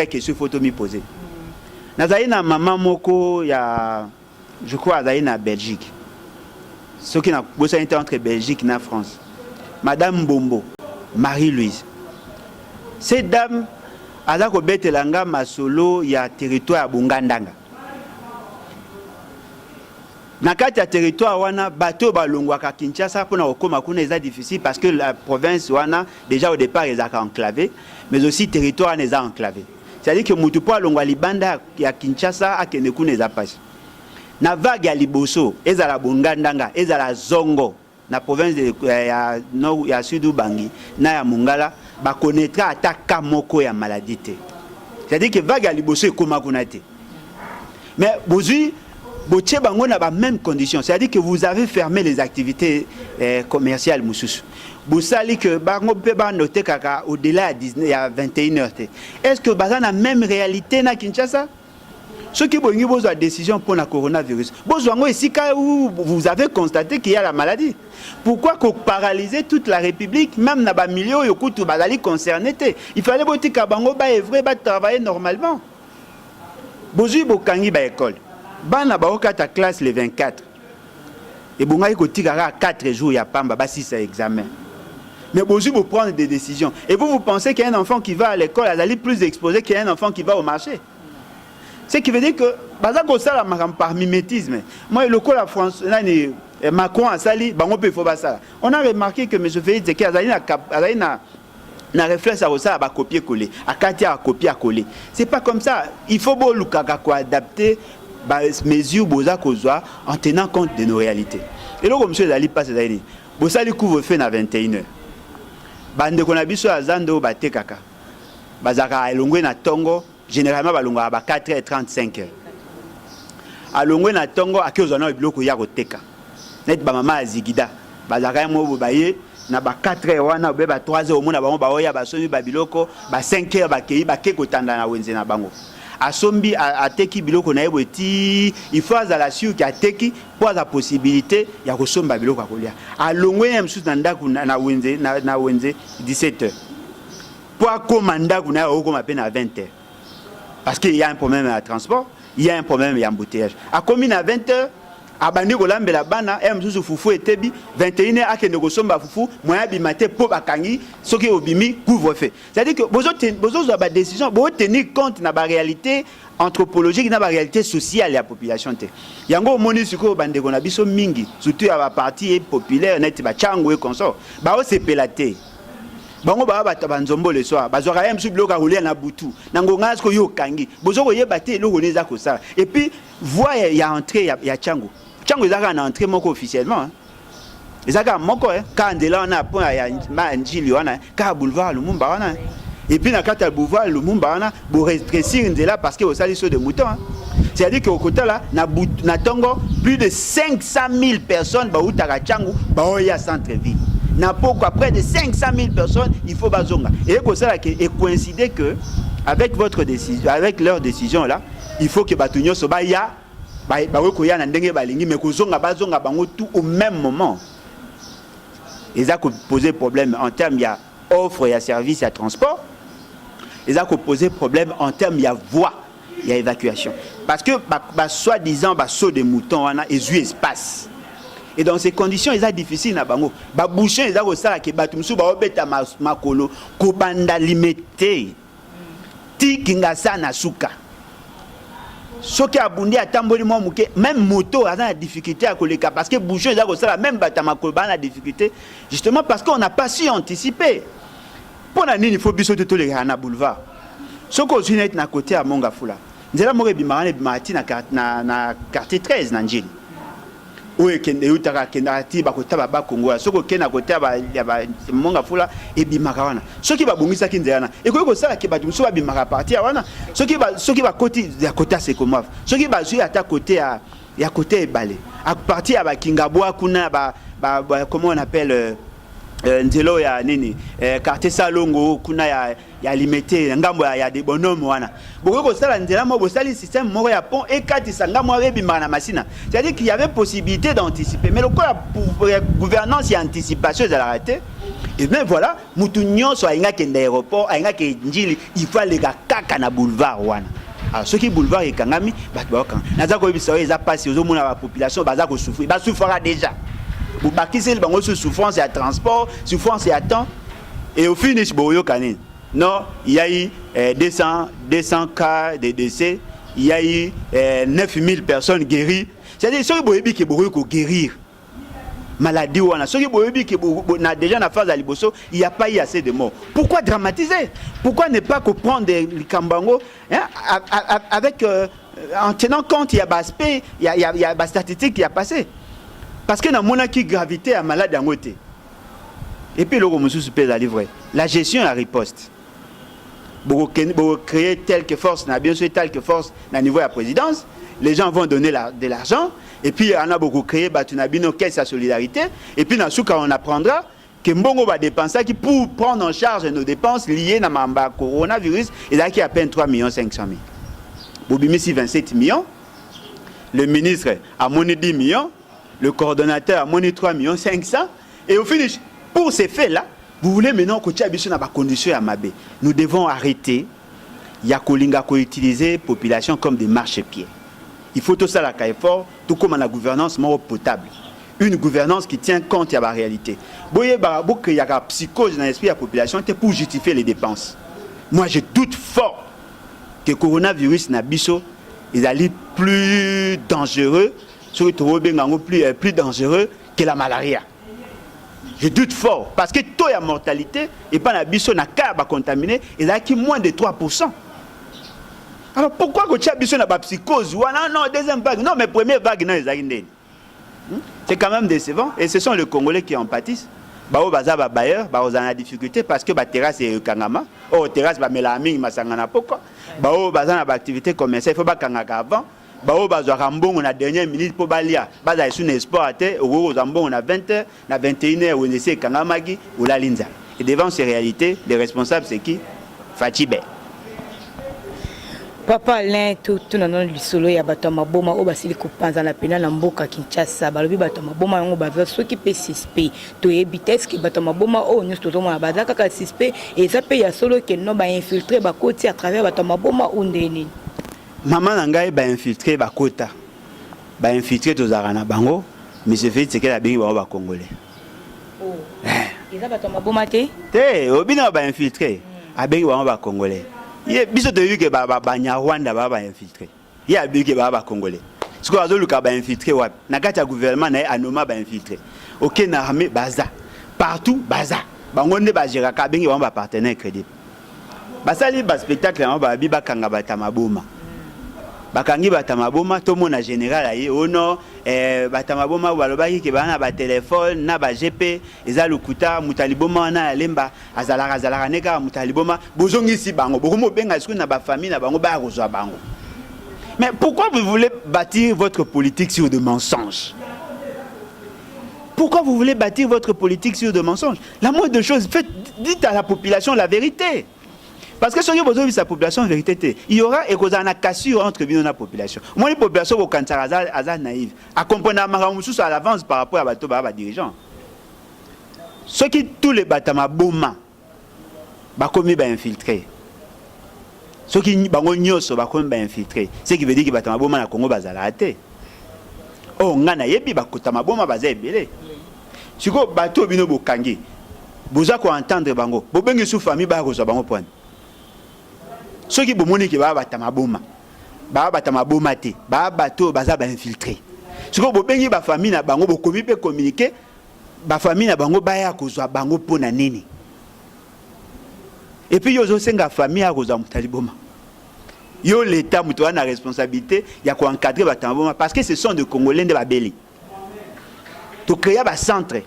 Question faut tomiposer. Nazali na mama moko ya, je crois azali na Belgique, soki nabosani te, entre Belgique na France, Madame Mbombo Marie-Louise. Cette dame aza kobetela nga masolo ya territoire ya Bongandanga. Na kati ya territoire wana, bato oyo balongwaka Kinshasa mpona kokóma kuna eza difficile, parce que la province wana déjà au départ ezalaka enclavé, mais aussi territoire wana eza enclavé, c'est-à-dire que motu mpo alongwa libanda ya Kinshasa akende kuna eza mpasi. Na vague ya liboso, ezala Bongandanga, ezala Zongo na province ya, nord, ya Sud Ubangi na ya Mongala, bakonetra ata ka moko ya maladie te, c'est-à-dire que vague ya liboso ekóma kuna te. Mais bozwi, botie bango na bamême condition, c'est-à-dire que vous avez fermé les activités commerciales mosusu, bosali que bango mpe banote kaka au-delà ya 19, ya 21 heures te. Est-ce que baza na même réalité na Kinshasa? Soki bolingi bozwa décision mpona coronavirus, bozwa yango esika où vous avez constaté qu'il y a la maladie. Pourquoi koparalyser toute la République, même na bamilieu oyo kutu bazali concerné te? Il fallait botika bango baœuvrer, batravailler normalement. Bozwi, bokangi baécole, bana baokata classe le 24. Ebongaki kotika kaka 4 jours ya pamba, basisa examen. Mais bozwi, boprendre des décisions, et vous, vous pensez qu'un enfant qui va à l'école azali plus exposé qu'un enfant qui va au marché? Ce qui veut dire que baza kosala makambo par mimétisme. Moi, lokola France, nani, Macron asali, bango mpe il faut basala. On a remarqué que M. Félix Tshisekedi azali na réflexe ya kosala bacopier coller, akati ya copier coller. C'est pas comme ça. Il faut bolukaka koadapter bamesure boza kozwa en tenant compte de nos réalités. Eloko mosusu ezali mpasi ezali nini? Bosali couvre-feu na 21 heures. Bandeko na biso ya zando oyo batekaka, bazalaka elongwe na ntongo, généralement balongwaka ba 4 heures 35 heures. Alongwe na ntongo, ake ozwa na biloko ya koteka, neti bamama ya zigida bazalaka ye mo baye na ba 4 heures wana obe ba 3 heures, omona bango baoya, basombi babiloko, ba 5 heures bakei, bake kotanda na wenze na bango. Asombi, ateki biloko na ye boye ti il faut azala sûr ke ateki mpo aza possibilité ya kosomba biloko ya kolia. Alongwe ye mosusu na ndako na wenze 17 heures, mpo akóma ndako na ye okóma mpe na 20 heures, parce qu'il y a un problème ya transport, il y a un problème ya embouteillage. Akomi na 20 heures, abandi kolambela bana ye mosusu fufu etebi. 21 heures, akende kosomba fufu, moyen abima te mpo bakangi, soki obimi, couvre-feu. C'est-à-dire que bozozwa badécision, botenir compte na baréalité anthropologique, na baréalité sociale ya population te. Yango omoni sikoyo bandeko na biso mingi, surtout ya baparti populaire neti baTshangu et consort, baosepela te. Bango baa bato banzombo, le soir bazwaka ye mosusu biloko ya kolia na butu na ngonga. Sikoyo yo okangi, bozo koyeba te eloko nini eza kosala. Et puis voie ya entrée ya Tshangu, Tshangu eza kaka na entrée moko officiellement, hein. Eza kaka moko, kaka nzela wana pont ya ma Njili wana, kaka boulevard Lumumba wana. Et puis na kati ya boulevard Lumumba wana, borétrécir nzela parce que osali saut de mouton, hein. C'est-à-dire que okotala na ntongo, plus de 500 000 personnes bautaka Tshangu, baoya centre ville. Na pokwa, près de 500 000 personnes, il faut bazonga. Eye kosala ke ecoïncide que avec votre décision, avec leur décision là, il faut que bato nyonso baya, bakoki koya na ndenge balingi, mais kozonga, bazonga bango tout au même moment. Eza koposer problème en terme ya offre ya service ya transport, eza koposer problème en terme ya voie ya évacuation, parce que ba soi-disant ba saut de mouton wana ezwi espace. Et dans ces conditions, eza difficile na bango. Babouchon eza kosala ke bato mosusu baobeta makolo kobanda Limete ti Kingasa na suka. Soki abundi, atamboli mwa moke, même moto aza na difficulté ya koleka, parce que bouchon eza kosala même bato ya makolo baa na difficulté, justement parce qu'on n'a pas su anticiper. Mpo na nini faut biso te tolekaka na boulevard? Soki ozwi neti na côté ya Mont Ngafula, nzela moko ebimaka wana, ebimaka ti na quartier 13 na Njili, oyo ekende, eutaka, akendaka ti bakota babakongo wana. Soki okende na côté ya Mont Ngafula, ebimaka wana. Soki babongisaki nzela wana, ekoki kosala ke bato mosusu babimaka partie ya wana. Soki bakoti ya côté ya Sekomaf, soki bazwi ata côté ya côté ebale, à partir ya bakingabwa kuna, ba, comment on appelle, nzela oyo ya nini, quartier Salongo kuna ya Limete, ngambo ya de Bonhomme wana, bokoki kosala nzela moko, bosali système moko ya pont ekatisa ngambo wana, ebimaka na Masina. C'est-à-dire qu'il y avait possibilité d'anticiper, mais lokola gouvernance ya anticipation ezalaka te. Et bien voilà, mutu nyonso alingi akende aéroport, alingi akende Njili, il faut aleka kaka na boulevard wana. Alors soki boulevard ekangami, bato bakokanga. Naza koyebisa oyo eza mpasi, ozomona bapopulation baza kosouffrir, basouffraka déjà, bobakiseli bango su souffrance ya transport, souffrance ya temps, et au finish boyoka nini? Non, il y a eu 200 cas de décès, il y a eu 9000 personnes guéries. C'est-à-dire, soki boyebi ke bokoki koguérir maladie wana, soki boyebi ke na déjà na phase ya liboso il y a pas eu assez de morts, pourquoi dramatiser? Pourquoi ne pas comprendre likambo yango, hein, avec en tenant compte ya baaspect ya bastatistique ya passé? Parce que namonaki gravité ya malade yango te. Et puis eloko mosusu mpe ezali vrai, la gestion ya riposte. Bokocréer telle force na bien sûr, telle force na niveau ya présidence, les gens vont donner de l'argent, et puis ana bokocréer bato na bino, caisse ya solidarité, et puis na suka on apprendra que mbongo badépensaki pour prendre en charge nos dépenses liées na makambo ya coronavirus ezalaki à peine 3 millions 500 000. Bobimisi 27 millions, le ministre amoni 10 millions, le coordonnateur amoni 3 millions 500, et au finish, pour ces faits là, vous voulez maintenant kotia biso na bacondition ya mabe. Nous devons arrêter ya kolinga koutiliser population comme des marchepieds. Il faut tosalaka effort, tokóma na gouvernance moko potable, une gouvernance qui tient compte ya baréalité. Boyebaka bocréaka psychose na esprit ya population te pour justifier les dépenses. Moi, je doute fort que coronavirus na biso ezali plus dangereux, soki tokobenga yango plus dangereux que la malaria. Je doute fort, parce que taux ya mortalité epai na biso na cas ya bacontaminé ezalaki moins de 3. Alors pourquoi kotia biso na bapsychose wana? Non, deuxième vague, non, mais première vague non, ezalaki ndeni? C'est quand même décevant et ce sont les Congolais qui en pâtissent. Bao baza babailleur bakozala na difficulté parce que baterrasse ekangama. Oyo terrasse bamelaka mingi masanga na pokwa. Bao baza na baactivité commerciale, il faut bakangaka avant. Bao bazwaka mbongo na dernière minute mpo balia, bazala esu na espoir te. Okoki kozwa mbongo na 20 heures, na 21 heures wenze esi ekangamaki, olali nzala. Et devant ces réalités, les responsables, c'est qui? Fatshi Bé. Papa Alain, totuna nano lisolo ya bato ya maboma oyo basili kopanzana pena na mboka Kinshasa. Balobi bato ya maboma yango baza soki mpe suspect, toyebi te. Eske bato ya maboma oyo nyonso tozomona baza kaka suspect? Eza mpe ya solo ke no bainfiltré bakoti à travers bato ya maboma oyo nde nini? Mama na ngai, bainfiltré bakota, bainfiltré tozalaka na bango. Monsieur Félix Tshisekedi abengi bango bacongolais. Oh. Eza bato ya maboma te? Te, obina bainfiltré, abengi bango bacongolais. Ye biso toyebi ke Banyarwanda baa bainfiltré, ye abengi ke baa bacongolais. Sikoyo azoluka bainfiltré wapi? Na kati ya gouvernement na ye anoma bainfiltré, oke na armée baza partout, baza bango nde bagéraka. Abengi bango bapartenaire crédible. Basali baspectacle yango, babi bakanga bato ya maboma, bakangi bato ya maboma. Tomona général aye ono bato ya maboma balobaki ke baa na batelefone na bagp, eza lokuta. Moto ya liboma wana ya Lemba azalaka, azalaka ne kaka moto ya liboma. Bozongisi bango, bokomi obenga sikoyo na bafamille na bango baya kozwa bango. Mais pourquoi vous voulez bâtir votre politique sur de mensonges? Pourquoi vous voulez bâtir votre politique sur de mensonges? La moindre des choses, faites, dites à la population la vérité, parce que soki bozobisa population vérité te, il y aura, ekozala na cassure entre bino na population. Omoni population, bokanisaka aza naïve, akomprendre makambo mosusu à l'avance par rapport ya bato baya badirigeant. Soki tous les bato ya maboma bakomi bainfiltré, soki bango nyonso bakomi bainfiltré, ce qui veut dire que bato ya maboma na Congo bazalaka te. Oyo ngai nayebi, bakota maboma baza ebele. Sikoyo bato oyo bino bokangi, boza koentendre bango, bobengi su famille baya kozwa bango pwani. Soki bomoni ke baya bato maboma, baya bato maboma te, baya bato oyo baza bainfiltré, sikoyo bobengi bafamille na bango, bokomi mpe communiqué, bafamille na bango baya kozwa bango mpo na nini? Et puis yo ozosenga famille ya kozwa moto ya liboma. Yo l'État, moto wana na responsabilité ya koencadrer bato ya maboma, parce que ce sont de Congolais nde babeli. Tocréa bacentre,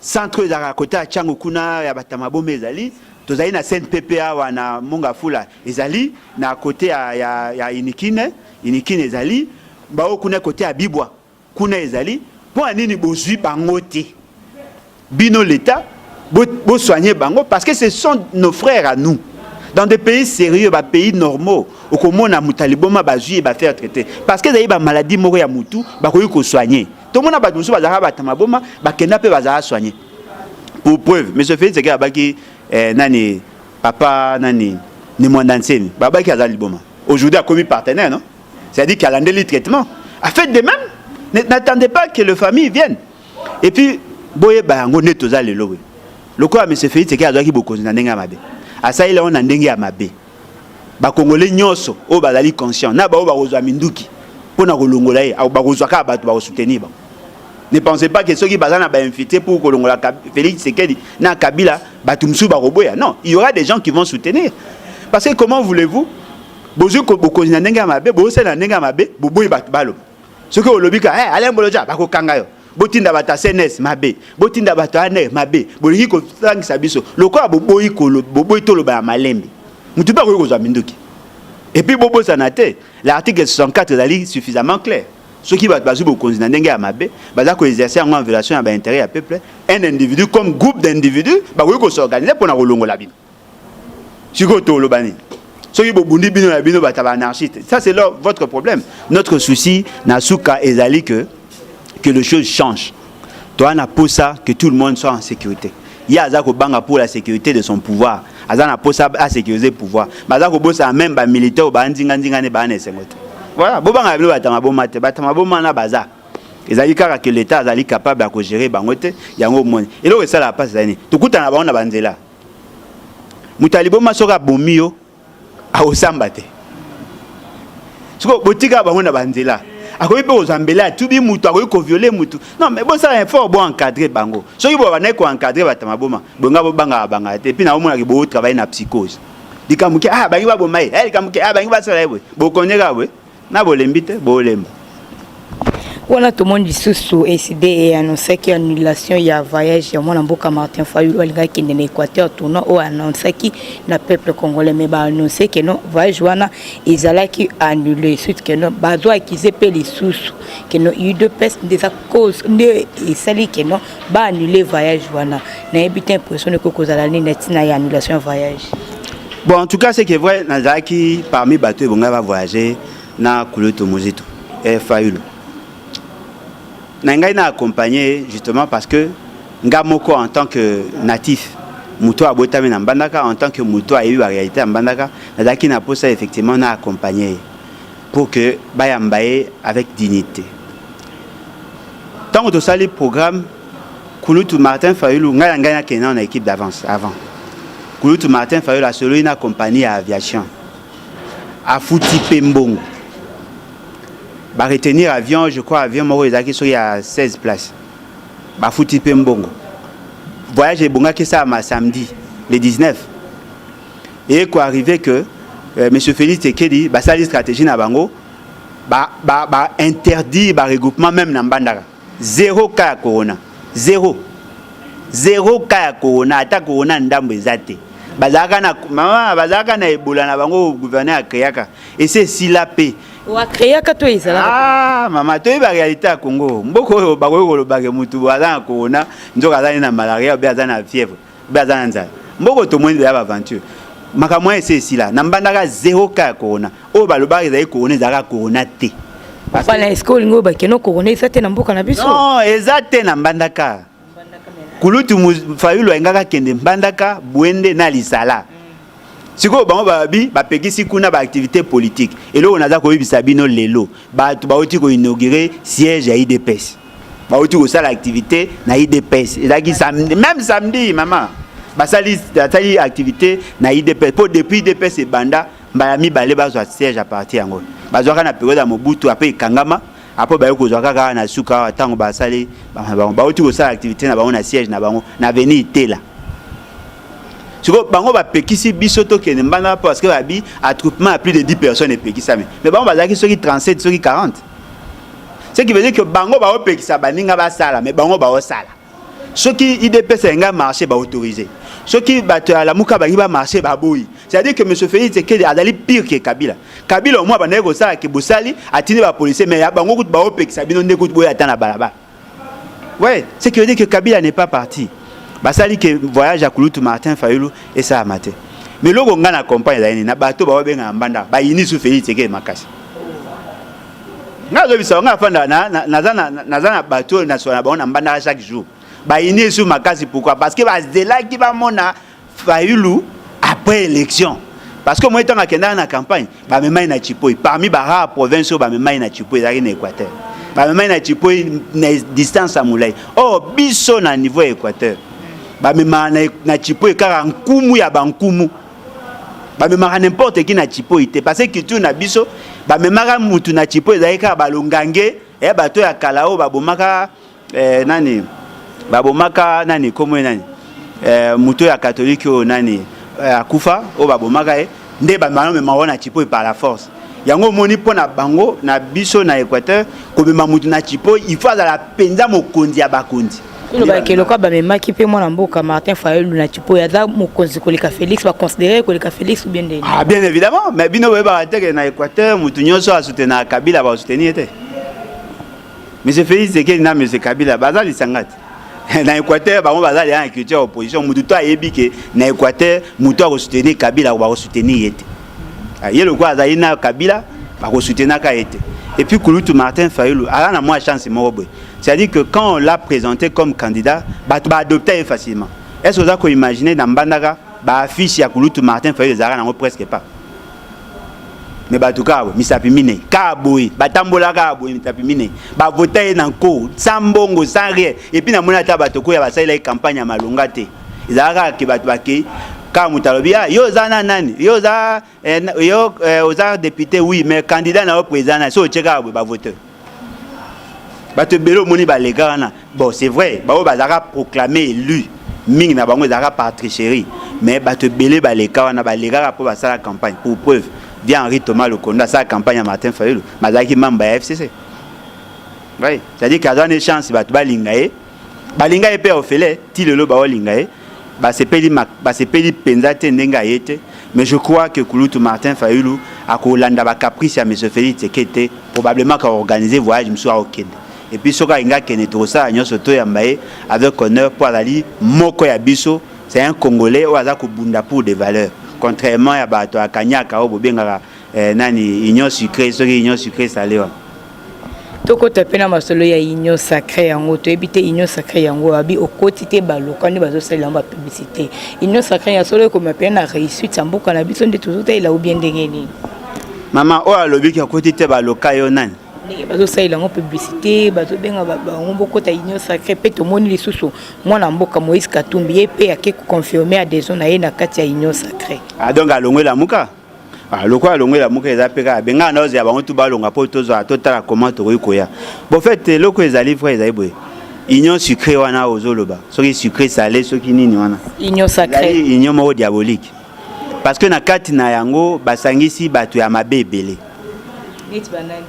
centre oyo ezalaka kota ya Ntiango kuna ya bato ya maboma ezali. Tozali na CNPP awa na Mont-Ngafula, ezali na kote ya Unikin. Unikin ezali bao kuna kote ya Bibwa kuna ezali. Mpo ya nini bozwi bango te? Bino l'État, bosoigne bango, parce que ce sont nos frères à nous. Dans des pays sérieux, bapays normaux, okomona moto ya liboma bazwi ye, bafaire traiter, parce que ezali bamaladie moko ya mutu, bakoki kosoigne. Tomona bato mosusu bazalaka bato maboma, bakenda mpe bazala soigne. Pour preuve, monsieur Félix Tshisekedi abaki nani, papa nani, Ne Muanda Nsemi, babaki aza liboma. Aujourd'hui akomi partenaire, non? C'est-à-dire qu'alandeli traitement. A fait de même. N'attendez pas que le famille vienne. Et puis boyeba yango nde toza lelo boye. Lokola monsieur Félix Tshisekedi azwaki bokonzi na ndenge ya mabe, asaleli yango na ndenge ya mabe, bakongole nyonso oyo bazali conscient na baoyo bakozwa minduki mpona kolongola ye, bakozwa kaka bato bakosoutenir bango. Ne pensez pas que soki baza na bainfiltré pour kolongola Félix Tshisekedi na Kabila, bato mosusu bakoboya. Non, il y aura des gens qui vont soutenir, parce que comment voulez-vous, bozwi bokonzi na ndenge ya mabe, bozosala na ndenge ya mabe, boboyi bato baloba? Soki olobi ka hey, Alain Bolodja, bakokanga yo. Botinda bato ya CNS mabe, botinda bato ya ANR mabe, bolingi kotangisa biso. Lokola boboyi, boboyi toloba ya malembe, motu mpe akoki kozwa minduki. Et puis bobosana te, l'article 64 ezali suffisamment clair. Soki bato bazwi bokonzi na ndenge ya mabe, baza koexercer yango en violation ya baintérêt ya peuple, un individu comme groupe d'individus bakoki kos'organiser mpona kolongola bino. Sikoyo toloba nini soki bobundi bino na bino, bato ya baanarchiste? Ça, c'est leur, votre problème. Notre souci na suka ezali que les choses changent. Toa na posa que tout le monde soit en sécurité. Ye aza kobanga pour la sécurité de son pouvoir, aza na posa asécuriser pouvoir, baza kobosana même bamilitaire oyo baa ndinga-ndinga nde baa na esengo te. Voilà, bobanga bino bato ya maboma te. Bato ya maboma na baza, ezali kaka ke l'État azali capable ya kogérer bango te. Yango omoni eloko esalaka mpasi ezali nini? Tokutana bango na banzela. Moto ya liboma, soki abomi yo, akosamba te. Siko botika bango na banzela, akoki mpe kozwa mbele, atubi mutu, akoki kovioler mutu. Non, mais bosala effort, boencadrer bango. Soki bo bandaki koencadrer bato maboma bonga, bobangaka bangaka te. Epuis naomonaki botravailler na psychose. Likambo ke ah, bangi baboma ye, likambo ke ah, bangi basala ye boye, bokonye kaka boye na bolembi te, bolemba. Wana tomoni lisusu ECD eannonçaki annulation ya voyage ya mwana mboka Martin Fayulu. Alingaki kende na Équateur, tournoi oyo annonçaki na peuple congolais, mais baannonce ke non, voyage wana ezalaki annulé. Suite ke non, bazo accuser mpe lisusu ke non, UDPS nde eza cause nde esali ke non, baannule voyage wana. Nayebi te, impression ekoki kozala nini na ntina ya annulation ya voyage? Bon, en tout cas, c'est que vrai, nazalaki parmi bato ebongai bavoyage na kulutu Muzito e Fayulu. Na ngai na accompagné justement parce que nga moko, en tant que natif, moto abotami na Mbandaka, en tant que moto ayebi baréalité ya Mbandaka, nazalaki na posa effectivement na accompagné ye pour que bayamba ye avec dignité. Ntango tosali programme, kulutu Martin Fayulu, ngai na ngai nakende na équipe d'avance avant. Kulutu Martin Fayulu asololi na compagnie ya aviation, afuti mpe mbongo, baretenir avion. Je crois avion moko ezalaki soki ya 16 places, bafuti mpe mbongo. Voyage ebongaki esalama samedi le 19. Eye koarriver que monsieur Félix Tshisekedi basali stratégie na bango, bainterdire ba baregroupement même na Mbandaka. Zéro cas ya corona, zéro, zéro cas ya corona, ata corona ndambo eza te. Bazalaka na mama, bazalaka na Ebola na bango, gouverneur akreaka ese esila mpe. Wakreaka to ezalaka? Ah mama, toyeba réalité ya Congo. Mboka oyo bakoki kolobake mutu aza na corona, nzoka aza na malaria, obe aza na fièvre, obe aza na nzala. Mboka tomoni deya baaventure. Makambo wana ese esila. Na Mbandaka, zéro cas ya corona. Oyo balobaka ezali corona, ezalaka corona te. Bana, est-ce que olingi oyo bakeno corona eza te na mboka na biso? Non, eza te na Mbandaka. Kulutu Fayulu alingaka akende Mbandaka, Bwende na Lisala. Sikoyo bango babi bapekisi kuna baactivité politique. Eloko naza koyebisa bino lelo, bato bauti koinaugurer siège ya UDPS, bauti kosala activité na UDPS. Ezalaki samedi, même samedi mama, basali, basali activité na UDPS. Mpo depuis UDPS ebanda, mbala mibale bazwa siège à partir yango. Bazwaka na période ya Mobutu, ape ekangama, apo baye kozwa kaka na suka awa. Ntango basali bango, bauti kosala activité na bango na siège na bango na avenue Itela. Sikoyo bango bapekisi biso tokende Mbandaka parce que babi attroupement ya plus de 10 personnes epekisami. Mais bango bazalaki soki 37, soki 40, ce qui veut dire que bango baopekisa baninga basala, mais bango baosala. Soki UDPS alinga marché, baautorise. Soki bato ya Lamuka balingi bamarché, baboyi. C'est-à-dire que monsieur Félix Tshisekedi azali pire que Kabila. Kabila omoi bandaki kosala ke bosali, atindi bapolicier, mais ya bango kutu baopekisa bino nde kutu boya ata na balabala. Ouais, ce qui veut dire que Kabila n'est pas parti. Basali ke voyage ya kulutu Martin Fayulu esalama te. Mais eloko ngai na comprendre ezali nini? Na bato baobengaka Mbandaka, bayini su Félix Tshisekedi makasi. Ngai azobisa, ngai afanda, naza na bato oyo nasola na bango na Mbandaka chaque jour. Bayini esu makasi, pourquoi? Parce que bazelaki bamona Fayulu après élection, parce que moi, ntango akendaka na campagne, bamemai na Chipoi. Parmi barare province oyo bamemai na Chipoi ezalaki na Équateur. Bamemai na Chipoi na distance ya molai. Or biso na niveau ya Équateur, bamemaka na Chipoi kaka nkumu ya bankumu. Bamemaka n'importe qui na Chipoi te, parce que culture na biso, bamemaka mutu na Chipoi ezalaki kaka balongange ya bato ya kala oyo babomaka nani, babomaka nani, kombo ye nani, moto ya catholique oyo nani, akufa, oyo babomaka ye nde bamema wana na Chipoi par la force. Yango omoni, mpo na bango, na biso na Équateur, komema mutu na Chipoi, il faut azala mpenza mokonzi ya bakonzi. Tolobaki lokola bamemaki mpe mwana mboka Martin Fayulu na Chipoi, aza mokonzi koleka Félix, baconsidéré koleka Félix ou bien ndeni? Ah, bien évidemment. Mais bino boyebaka te ke na Équateur, mutu nyonso asoutenaka Kabila, basoutenir te. Monsieur Félix Tshisekedi na monsieur Kabila baza lisanga te. Na Équateur, bango baza lia na culture ya opposition. Mutu to ayebi ke na Équateur, mutu akosoutenir Kabila, bakosoutenir ye te. Ye lokola azali na Kabila, bakosoutenaka ye te. Et puis kulutu Martin Fayulu aza na mwa chance moko boye, c'est-à-dire que quand on l'a présenté comme candidat, bato baadopte ye facilement. Est ce que oza koimagine, na Mbandaka, baaffiche ya kulutu Martin Fayulu ezalaka nango presque pas, mais bato kaka boye, misapi minei kaka boye, batambola kaka boye, misapi minei, bavota ye na nko, sans mbongo, sans rien. Et puis namoni ata bato koya basalela ye campagne ya malonga te. Ezalaka kaka ke bato bakei kaka, moto alobi: "Ah, yo oza na nani? Yo oza yo oza député, oui, mais candidat na yo président na so otie kaka boye." Bavote bato ebele omoni baleka wana. Bon, c'est vrai, baoyo bazalaka proclamé élu, mingi na bango ezalaka par tricherie, mais bato ebele baleka wana, balekaka mpo basala campagne. Pour preuve, bien Henri Thomas Lokondo asala campagne ya Martin Fayulu, bazalaki membre ya FCC. Oui, c'est-à-dire qu'aza na chance, bato balinga ye, balinga ye mpe ofele ti lelo baolinga ye. Basepeli, basepeli mpenza te ndenge aye te. Mais je crois que kulutu Martin Fayulu akolanda bacaprice ya monsieur Félix Tshisekedi te. Probablement kaorganiser voyage mosusu, akokende. Et puis soki alingi akende, tokosala nyonso toyamba ye avec honneur, mpo azali moko ya biso. C'est un Congolais oyo aza kobunda pour des valeurs, contrairement ya bato ya kanyaka oyo bobengaka nani, union sucré, soki union sucré salé wana. Tokota mpe na masolo ya union sacré yango. Toyebi te union sacré yango abi okoti te, baloka nde bazosalela yango bapublicité. Union sacré ya solo ekoma mpe na réussite ya mboka na biso nde tozotalela ou bien ndenge nini? Mama, oyo alobiki akoti te, baloka yo nani? Ndenge bazosalela yango publicité, bazobenga bango bokota union sacré. Mpe tomoni lisusu mwana mboka Moïse Katumbi, ye mpe ake koconfirme adhésion na ye na kati ya union sacré. Ah, donc alongwe Lamuka. Ah, lokola alongwe Lamuka, eza mpe kaka bengaka na ozela bango tu balonga mpo tozwa, totala comment tokoki koya. Bon, fait, eloko ezali vrai, ezali boye: union sucré wana ozoloba, soki sucré salé, soki nini wana, Union sacré. Ezali union moko diabolique, parce que na kati na yango basangisi bato ya mabe ebele. Neti banani?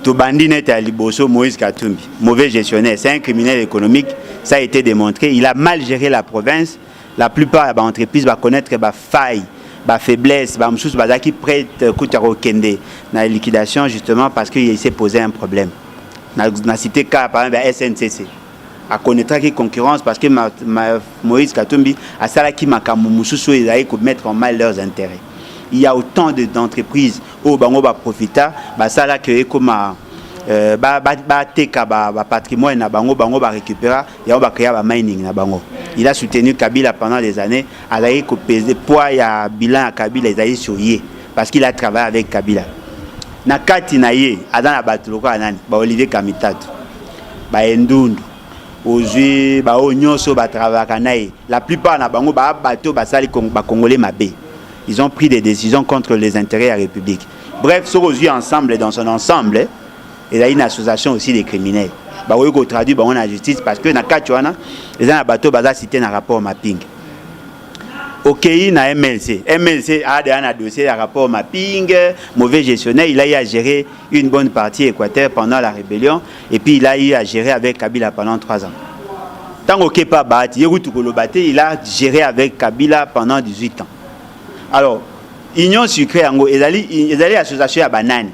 Tobandi nete ya liboso, Moïse Katumbi, mauvais gestionnaire, c'est un criminel économique, ça a été démontré. Il a mal géré la province. La plupart ya baentreprise baconnaître bafaille, bafaiblesse, bamosusu bazalaki prête kuta kokende na liquidation, justement parce que il s'est posé un problème. Na cité cas par exemple ya SNCC, aconnaîtraki concurrence parce que Moïse Katumbi asalaki makambo mosusu oyo ezalaki komettre en mal leurs intérêts. Il y a autant d'entreprises oyo bango baprofita, basalaki ekoma bateka bapatrimoine na bango, bango barécupéra yango, bacréa bamining na bango. Il a soutenu Kabila pendant des années, azalaki kopese poids ya bilan ya Kabila ezali sur ye, parce qu'il a travaillé avec Kabila. Na kati na ye aza na bato lokola nani, baOlivier Kamitatu, baendundu, ozwi baoyo nyonso batravaillaka na ye. La plupart na bango baa bato basali bacongolais mabe. Ils ont pris des décisions contre les intérêts de la République. Bref, soki ozwi ensemble, dans son ensemble, ezali une association aussi des criminels. Bakoki kotraduire bango na justice, parce que na kati wana eza na bato baza cité na rapport mapping. Okei na MLC, MLC a déjà na dossier ya rapport mapping, mauvais gestionnaire. Il a eu à gérer une bonne partie Équateur pendant la rébellion et puis il a eu à gérer avec Kabila pendant 3 ans. Ntango okepa Bahati, ye kutu koloba te, il a géré avec Kabila pendant 18 ans. Alors union sucré yango ezali association ya banani?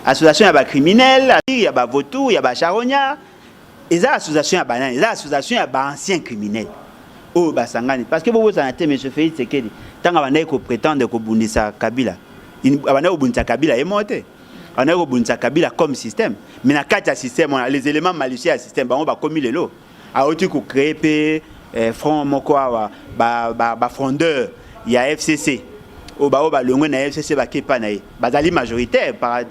Association ya bacriminel, ya bavautour, ya bacharognard? Eza association ya banani? Eza association ya baancien criminel oyo basangani. Parce que bobosana te, monsieur Félix Tshisekedi, ntango abandaki koprétendre kobundisa Kabila, abandaki kobundisa Kabila ye moko te, abandaki kobundisa Kabila comme système. Mais na kati ya système wana, les éléments malicieux ya système, bango bakomi lelo. Auti kocréer mpe front moko awa, bafrondeur ya FCC oyo baoyo balongwe na FCC, bake epa na ye, bazali majoritaire par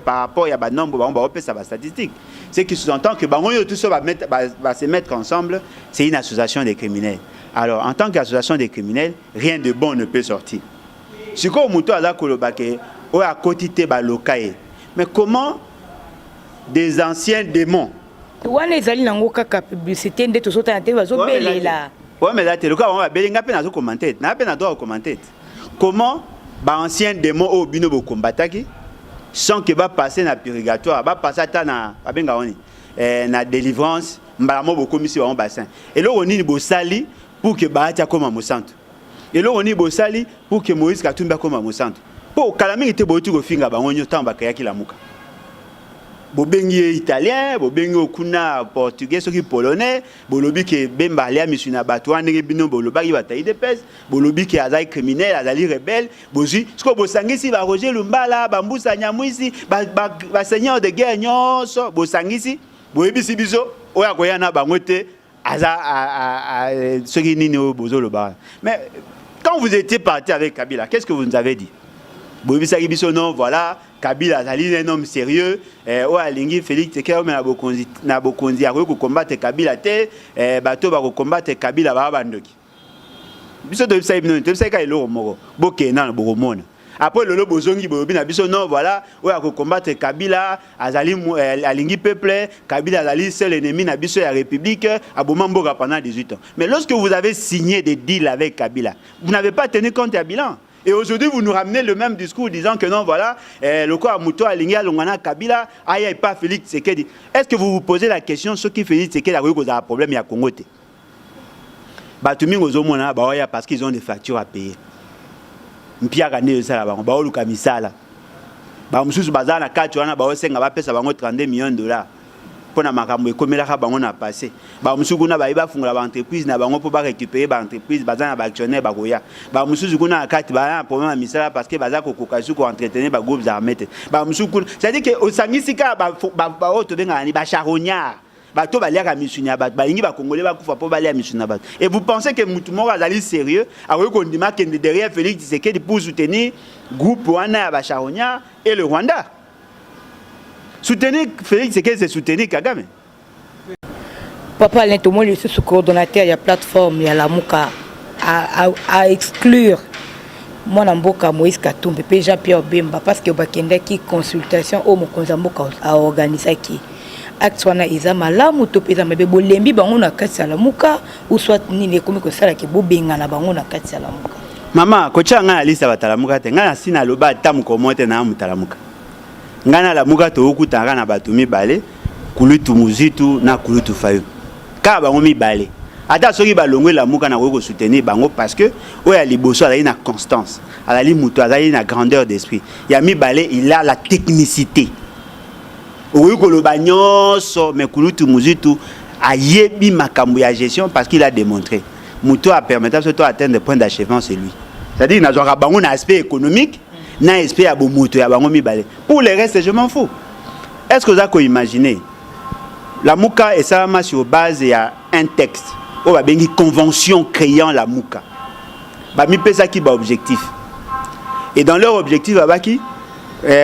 rapport ya banombre bango baopesa bastatistique. Ce qui sous-entend que bango oyo tous ba se mettre ensemble, c'est une association des criminels. Alors, en tant qu'association des criminels, rien de bon ne peut sortir. Sikoyo moto aza koloba ke oyo akoti te, baloka ye. Mais comment des anciens démons Wana ezali nango kaka publicité nde tozotala te, bazobelela. Ouais, mais eza te. Lokola bango babeli, nga mpe nazocommenter te, naa mpe na droit kocommenter te. Comment baancien démon oyo bino bokombataki sans que bapasse na purgatoire, bapasse ata na babengaka nini, na délivrance, mbala moko bokomisi bango bassin? Eloko nini bosali pour que Bahati akóma mosantu? Eloko nini bosali pour que Moïse Katumbi akóma mosantu? Mpo kala mingi te boyoti kofinga bango nyonso ntango bakreaki Lamuka. Bobengi ye Italien, bobengi ye kuna Portugais, soki Polonais. Bolobi ke Bemba alia misu na bato wana, ndenge bino bolobaki bato ya UDPS. Bolobi ke azali criminel, azali rebelle. Bozwi sikoyo, bosangisi baRoger Lumbala, baMbusa Nyamwisi, baseigneur de guerre nyonso, bosangisi, boyebisi biso oyo akoya na bango te aza soki nini oyo bozoloba wana. Mais quand vous étiez parti avec Kabila, qu'est-ce que vous nous avez dit? Boyebisaki biso: non, voilà, Kabila azali un homme sérieux, oyo alingi Félix Tshisekedi ome na bokonzi akoki kocombattre Kabila te, bato bakocombattre Kabila baa bandoki. Biso toyebisaki bino, toyebisaki kaka eloko moko: bokende nano, bokomona. Après lelo bozongi, boyobi na biso: non, voilà, oyo akocombattre Kabila azali alingi peuple. Kabila azali seul ennemi na biso ya République, aboma mboka pendant 18 ans. Mais lorsque vous avez signé des deals avec Kabila, vous n'avez pas tenu compte ya bilan. Et aujourd'hui, vous nous ramenez le même discours disant que non, voilà, le corps moto alingi alongwa na Kabila, aya epa Félix Tshisekedi. Est-ce que vous vous posez la question soki Félix Tshisekedi akoki kozala problème ya Congo te? Bato mingi ozomona baoya parce qu'ils ont des factures à payer. Mpiaka nde ezosala bango, baoluka misala. Bamosusu baza na kati wana, baosenga bapesa bango 32 millions de dollars mpo na makambo ekomelaka bango na passé. Bamosusu kuna bayi bafungola baentreprise na bango mpo barécupérer baentreprise, baza na baactionnaire, bakoya. Bamosusu kuna na kati baza na problème ya misala parce que baza kokoka su koentretenir bagroupes armés te. Bamosusu kuna, c'est-à-dire que osangisi kaka baoyo tobengaka ni bacharognard, bato baliaka misuni ya bato, balingi bakongole bakufa mpo balia misuni na bato. Et vous pensez que mutu moko azali sérieux akoki kondima akende derrière Félix Tshisekedi pour soutenir groupe wana ya bacharognard et le Rwanda? Soutenir Félix Tshisekedi, c'est soutenir Kagame. Papa Alain, tomoni lisusu coordonnateur ya plateforme ya Lamuka a exclure mwana mboka Moïse Katumbi mpe Jean Pierre Bemba parce que bakendaki consultation oyo mokonzi ya mboka aorganisaki. Acte wana eza malamu to mpe eza mabe? Bolembi bango na kati ya Lamuka ou soit nini ekomi kosalaki bobengana bango na kati ya Lamuka? Mama, kotia ngai na liste ya batalamuka te. Ngai nasi naloba ata mokolo moko te na motalamuka. Ngai nalamuka, tokokutanaka na bato mibale, kulutu Muzitu na kulutu Fayu, kaka bango mibale. Ata soki balongwe Lamuka, nakoki kosoutenir bango parce que oyo ya liboso azali na constance, azali moto azali na grandeur d'esprit. Ya mibale, il a la technicité. Okoki koloba nyonso, mais kulutu Muzitu ayebi makambo ya gestion parce qu'il a démontré. Moto apermettre biso to atteindre point d'achèvement, c'est lui. C'est-à-dire nazwaka bango na aspect économique, na aspect ya bomoto ya bango mibale. Pour le reste, je m'en fous. Est ce que oza koimaginer Lamuka esalama sur base ya un texte oyo babengi convention créant Lamuka? Bamipesaki baobjectif et dans leur objectif babaki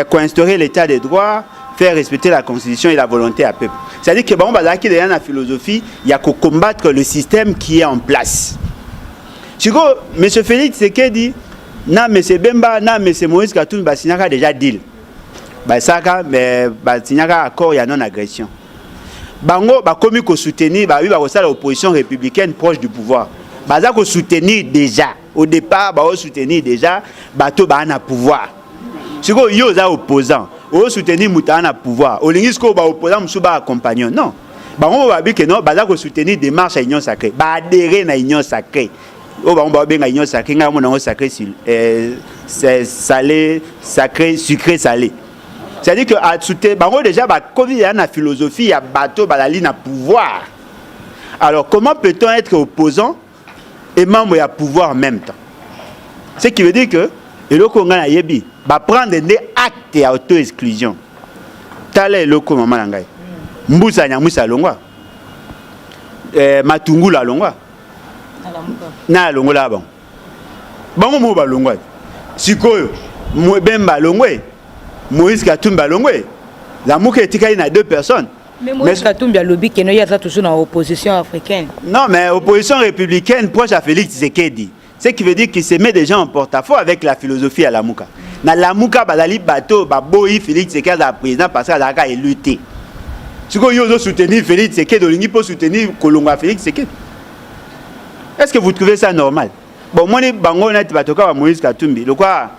koinstaurer l'état de droit, faire respecter la Constitution et la volonté ya peuple. C'est-à-dire que bango bazalaki deja na philosophie ya kocombattre le système qui est en place. Sikoyo M. Félix Tshisekedi na M. Bemba na M. Moïse Katumbi basignaka déjà deal, basalaka, basignaka accord ya non agression. Bango bakomi kosoutenir, babi bakosala opposition républicaine proche du pouvoir. Baza kosoutenir déjà au départ, baosoutenir déjà bato baa na pouvoir. Sikoyo yo oza opposant, osoutenir moto aa na pouvoir, olingi sikoyo baopposant mosusu baaccompagne? Non, bango babi ke non, baza kosoutenir démarche ya Union sacrée, baadhérer na Union sacrée oyo bango baobenga Union sacrée. Ngai omona yango sacré, salé, sacré, sucré, salé. C'est-à-dire que asute bango déjà bakomi ya na philosophie ya bato bazali na pouvoir. Alors comment peut-on être opposant et membre ya pouvoir en même temps? Ce qui veut dire que eloko ngai nayebi, baprendre nde acte ya auto exclusion. Tala eloko, mama na ngai, Mbusa Nyamwisi alongwa. Matungulu alongwa na alongola bango, bango moko balongwa. Sikoyo Bemba alongwe, Moïse Katumbi alongwe, Lamuka etikali na deux personnes. Mais Moïse Katumbi alobi que non, ye aza toujours na opposition africaine. Non, mais opposition républicaine proche à Félix Tshisekedi, ce qui veut dire qu'il se met déjà en porte-à-faux avec la philosophie ya Lamuka. Na Lamuka bazali bato baboyi Félix Tshisekedi azala président parce que azalaka élu te. Sikoyo yo ozosoutenir Félix Tshisekedi, olingi mpo soutenir kolongwa Félix Tshisekedi. Est ce que vous trouvez ça normal? Bon, omoni bango neti bato kaka Moïse Katumbi, lokwa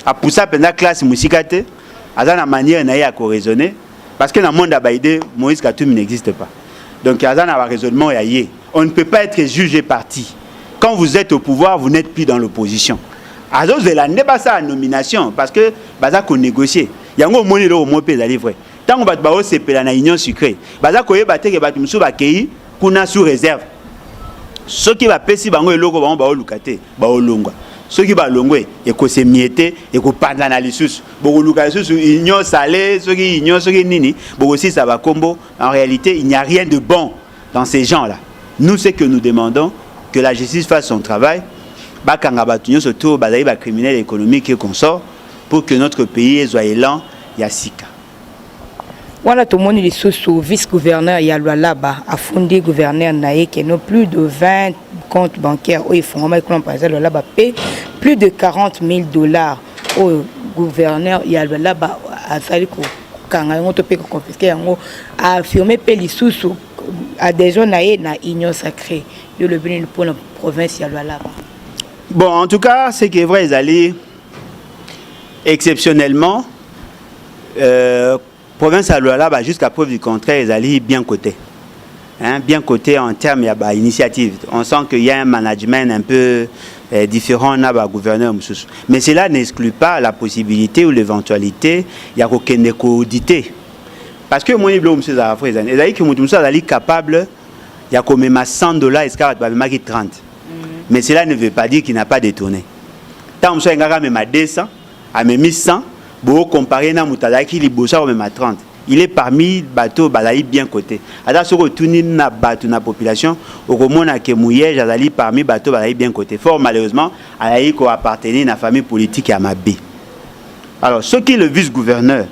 apusa mpenza classe mosika te, aza na manière na ye ya koraisonner, parce que na monde ya baidées, Moïse Katumbi n'existe pas. Donc aza na baraisonnement ya ye. On ne peut pas être juge parti. Quand vous êtes au pouvoir, vous n'êtes plus dans l'opposition. Azozela nde basala nomination parce que baza konégocier yango. Omoni eloko moko mpe ezali vrai: ntango bato baosepela na Union sacrée, baza koyeba te ke bato mosusu bakei kuna sous réserve. Soki bapesi bango eloko bango baoluka te, baolongwa. Soki balongwe, ekosemie te, ekopanzana lisusu, bokoluka lisusu union salée, soki union, soki nini, bokosisa bakombo. En réalité, il n'y a rien de bon dans ces gens là. Nous, ce que nous demandons, que la justice fasse son travail, bakanga bato nyonso to bazali bacriminel économique et consort, pour que notre pays ezwa élan ya sika. Wana tomoni lisusu vice gouverneur ya Lualaba afundi gouverneur na ye que non, plus de 20 comptes bancaires oyo efungwamaki kuna par exemple Lualaba, mpe plus de 40 000 $ oyo gouverneur ya Lualaba azali kokanga yango to mpe koconfisquer yango. Aaffirme mpe lisusu adhésion na ye na Union sacrée. Yo lobi nini mpona province ya Lualaba? Bon, en tout cas, ce qui est vrai, ezali exceptionnellement province ya Lualaba, jusqu'à preuve du contraire, ezali bien coté, hein, bien coté en termes ya bainitiative. On sent qu'il y a un management un peu différent na bagouverneur mosusu, mais cela n'exclut pas la possibilité ou l'éventualité ya kokende koauditer, parce que omoni biloko mosusu ezalaka fo ezali ezali ke moto mosusu azali capable ya komema 100 $ esika bato bamemaki 30, mais cela ne veut pas dire qu'il n'a pas détourné. Ntango mosusu alingaka amema 200, amemi 100, bokompare na moto azalaki liboso akomema 30. Il est parmi bato bazali bien coté. Ata soki otuni na bato na population, okomona ke Muyej azali parmi bato bazali bien coté. Fort malheureusement, azali koappartenir na famille politique ya mabe. Alors soki le vice-gouverneur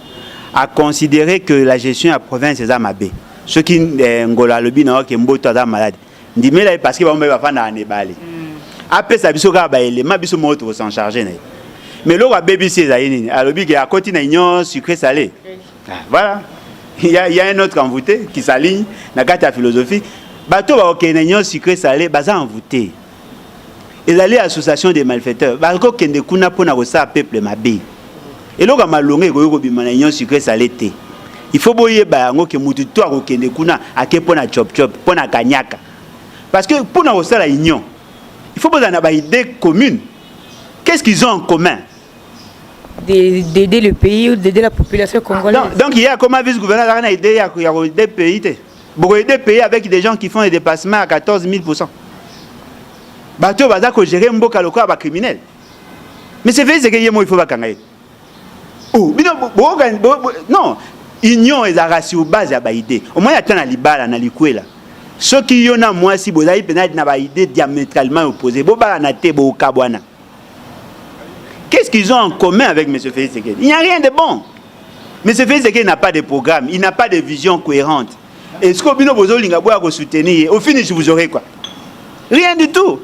a considéré que la gestion ya province eza mabe, soki Ngolo alobi na oke Mboto aza malade, ndimela ye, parce que bango mpe bafandaka na ebale. Apesa biso kaka baelema, biso moko tokos'en charge na ye. Mais eloko abebisi ezali nini? Alobi ke akoti na Union sucré salé. Ah, voilà, il y a un autre envoûté qui s'aligne na kati ya philosophie. Bato bakokende na Union sucré salé baza envoûté, ezali association des malfaiteurs. Bakokende kuna mpona kosala peuple mabe. Eloko ya malonga ekoki kobima na Union sucré salé te. Il faut boyeba yango ke mutu to akokende kuna ake mpona chop-chop, mpona kanyaka, parce que mpona kosala union, il faut bozala na baidée commune. Qu'est-ce qu'ils ont en commun? D'aider le pays ou d'aider la population congolaise. Donc il y a comment vice-gouverneur azalaka na idée ya koaider pays te? Bokoaider pays avec des gens qui font des dépassements à 14 000. Bato oyo baza kogérer mboka lokola bacriminel. Mais c'est vrai que ye mo, il faut bakanga ye. Oh, bino non, union ezalaka sur base ya baidée. Omoni, ata na libala, na likwela, soki yo na mwasi bozali mpenza na baidée diamétralement opposé, bobalana te, bokabwana. Qu'est-ce qu'ils ont en commun avec M. Félix Tshisekedi? Il n'y a rien de bon. M. Félix Tshisekedi n'a pas de programme, il n'a pas de vision cohérente. Et ce que bino bozolinga boya soutenir, au finish, vous aurez quoi? Rien du tout.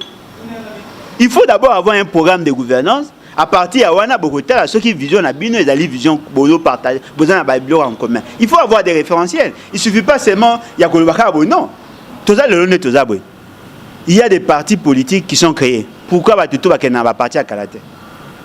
Il faut d'abord avoir un programme de gouvernance. À partir ya wana, bokotala soki vision na bino ezali vision bozo partage, boza na babiloko en commun. Il faut avoir des référentiels. Il suffit pas seulement ya koloba kaka boye. Non. Toza lelo nde toza boye. Il y a des partis politiques qui sont créés. Pourquoi bato to bakende na baparti ya kala te?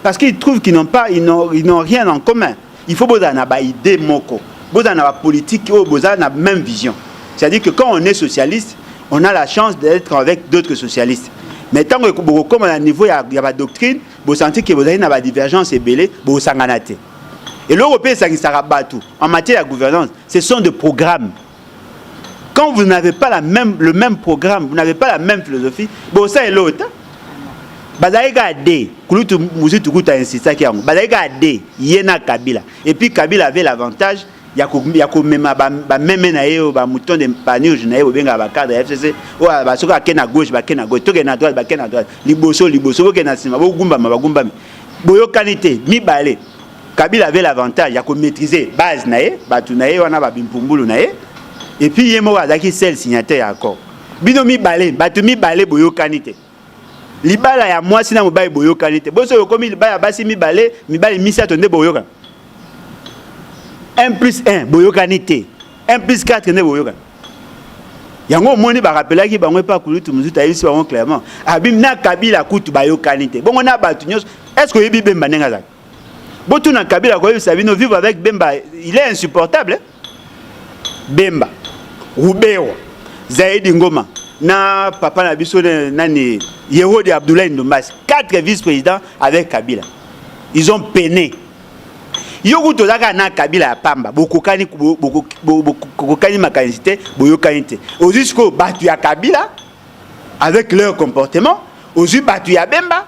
Parce qu'ils trouvent qu'ils n'ont pas, ils n'ont rien en commun. Il faut bozala na baidée moko, bozala na bapolitique oyo bozala na même vision. C'est-à-dire que quand on est socialiste, on a la chance d'être avec d'autres socialistes. Mais ntango bokokóma na niveau ya badoctrine, bosentir ke bozali na badivergence ebele, bosangana te. Eloko mpe esangisaka bato en matière ya gouvernance, ce sont des programmes. Quand vous n'avez pas le même programme, vous n'avez pas la même philosophie, bosala eloko te. Bazalaki kaka de kulutu Muzito kuta insistaki yango, bazalaki kaka de ye na Kabila. Et puis Kabila avait l'avantage Ya komema bameme na ye oyo, bamouton de panurge na ye, bobengaka bacadre ya FCC oyo, soki ake na gauche, bake na gauche, tokende na droite, bake na droite, liboso liboso, bokende na nsima, bogumbama, bagumbami. Boyokani te mibale. Kabila avait l'avantage ya komaîtriser base na ye, bato na ye wana, babimpumbulu na ye, et puis ye moko azalaki seul signataire ya accord. Bino mibale, bato mibale boyokani te. Libala ya mwasi na mobali boyokani te. Boso okomi libala ya basi mibale, mibali misato nde boyokani. 1 plus 1 boyokani te, 1 plus 4 nde boyokani. Yango omoni barapelaki bango epa kulutu mosusu, ayebisi bango clairement, abimi na Kabila kutu bayokani te, bongo na bato nyonso. Est ce que oyebi Bemba ndenge azalaki? Botuna Kabila, koyebisa bino. Vivre avec Bemba, il est insupportable, hein? Bemba, Ruberwa, Zaidi Ngoma na papa na biso nani, Yerode Abdoulaye Ndombasi, quatre vice-présidents avec Kabila, ils ont peiné. Yo kutu oza kaka na Kabila ya pamba, bokokani, bokokani makanisi te, boyokani te. Ozwi sikoyo bato ya Kabila avec leur comportement, ozwi bato ya Bemba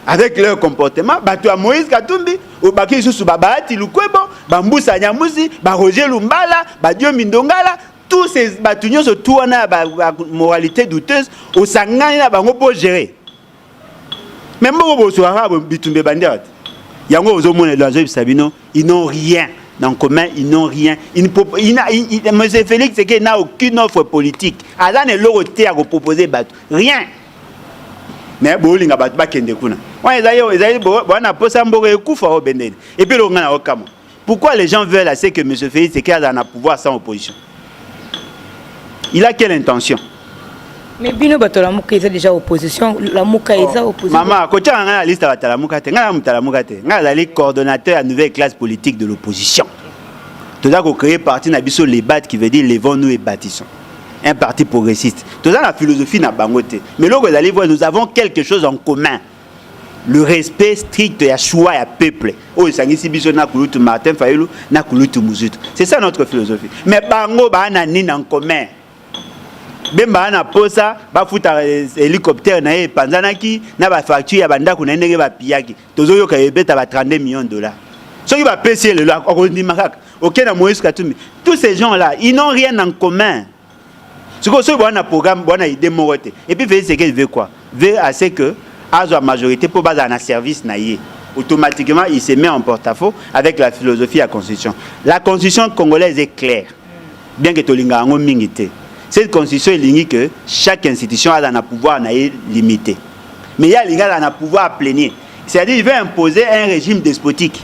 avec leur comportement, bato ya Moïse Katumbi, obaki lisusu baBahati Lukwebo, baMbusa Nyamusi, baRoger Lumbala, baDiomi Ndongala, tous ces bato nyonso tu wana ya bamoralité douteuse, osangani na bango mpo gérer. Mais mboko boswaka bitumba ebandi awa te. Yango ozomona, azoyebisa bino, ils n'ont rien en commun, ils n'ont rien. Il, il, il, Monsieur Félix Tshisekedi n'a aucune offre politique. Aza na eloko te ya koproposer bato. Rien. Mais bolinga bato bakende kuna. Wana ezali ezali bwana posa mboka ekufa o bendeni. Et puis eloko nga na okamwa. Pourquoi les gens veulent à ce que Monsieur Félix Tshisekedi aza na pouvoir sans opposition? Il a quelle intention? Mais bino bato Lamuka eza déjà opposition. Lamuka eza opposition. Mama, kotiaka ngai na liste ya bato Lamuka te. Ngai na moto Lamuka te. Ngai azali coordonnateur ya nouvelle classe politique de l'opposition. Toza kocréer parti na biso, Lebat, qui veut dire levons-nous et bâtissons, un parti progressiste. Toza na philosophie na bango te, mais eloko ezali vrai, nous avons quelque chose en commun: le respect strict ya choix ya peuple oyo esangisi biso na kulutu Martin Fayulu, na kulutu Muzutu. C'est ça notre philosophie. Mais bango baa na nini en commun? Bemba na posa bafuta hélicoptère na ye epanzanaki, na bafacture ya bandako na ye ndenge bapiyaki, tozoyoka ebeta ba 32 millions de dollars. Soki bapesi ye lelo, akondima kaka. Oke na Moïse Katumbi, tous ces gens là, ils n'ont rien en commun. Sikoyo soki boa na programme, boa na idée moko te. Et puis Félix Tshisekedi veut quoi? Veut à ce que azwa majorité mpo bazala na service na ye. Automatiquement, il se met en porte-à-faux avec la philosophie ya constitution. La constitution congolaise est claire, bien que tolinga yango mingi te. Cette constitution elingi que chaque institution aza na pouvoir na ye limité, mais ye alingi aza na pouvoir plénier, c'est-à-dire il veut imposer un régime despotique.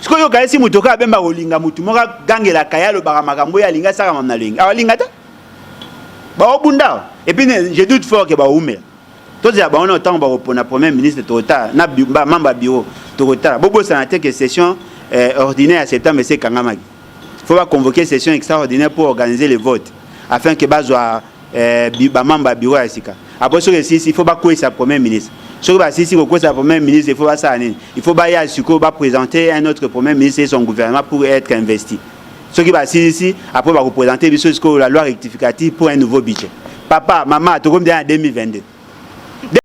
Sikoyo yoka, esi moto kaka Bemba kolinga motu moko agangelaka ye, alobaka makambo oyo alingi, asalaka na lolingi alinga te, baobunda. Et puis je doute fort ke baumela. Tozela bango na ntango bakopona premier ministre, tokotala na membre ya bureau, tokotala. Bobosana te ke session ordinaire ya septembre esi ekangamaki. Faut baconvoquer session extraordinaire pour organiser le vote afin que bazwa bamembre ya bureau ya sika. Après, soki esisi, il faut bakweyisa premier ministre. Soki basisi kokweyisa premier ministre, il faut basala nini? Il faut baya sikoyo baprésenter un autre premier ministre et son gouvernement pour être investi. Soki basilisi, après bakoprésenter biso sikoyo la loi rectificative pour un nouveau budget. Papa, mama, tokomi na 2022.